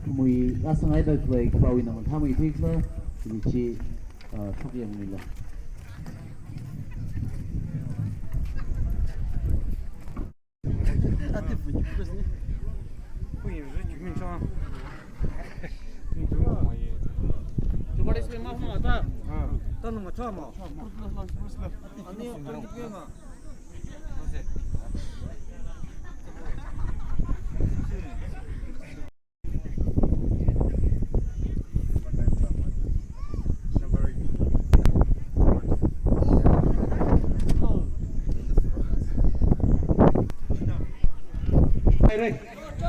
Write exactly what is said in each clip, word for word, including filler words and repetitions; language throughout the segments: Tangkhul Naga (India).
Mui rāsanghaida khalei khipāwui namathā mui thikla, ili chi, ah, shokyangmila.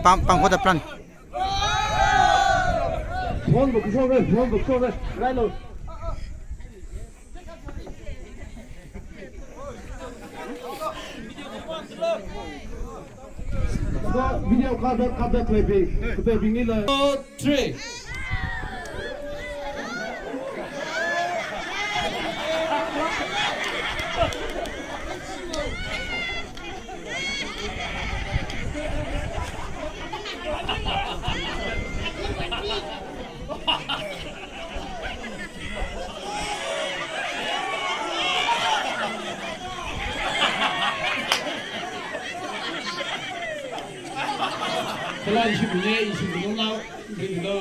Pam, pam, what a plan. Phone book, phone book, phone book, phone book. Right now. So, video kap da, kap da khalei bing, khalei binglila. Three. Kala ishi bune, ishi bunau, ishi bunau.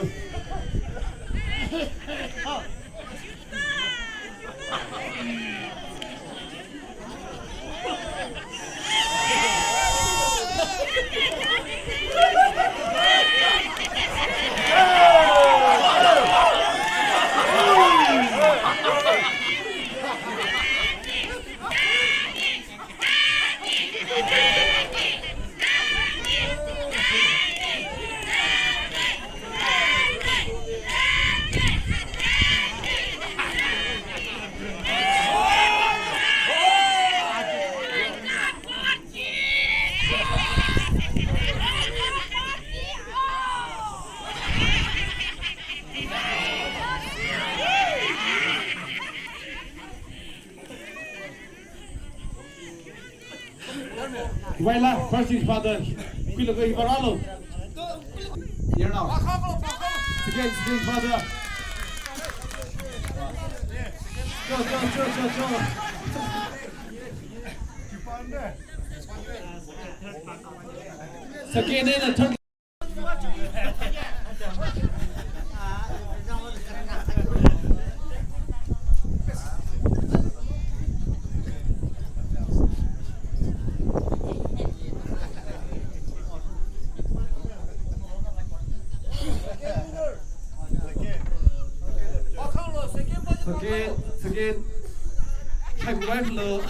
Vaila, first is father. Kuila kai baralo. Here now. Second, second, father. Go, go, go, go, go. Second and a third. Second, second. Hai, right lo.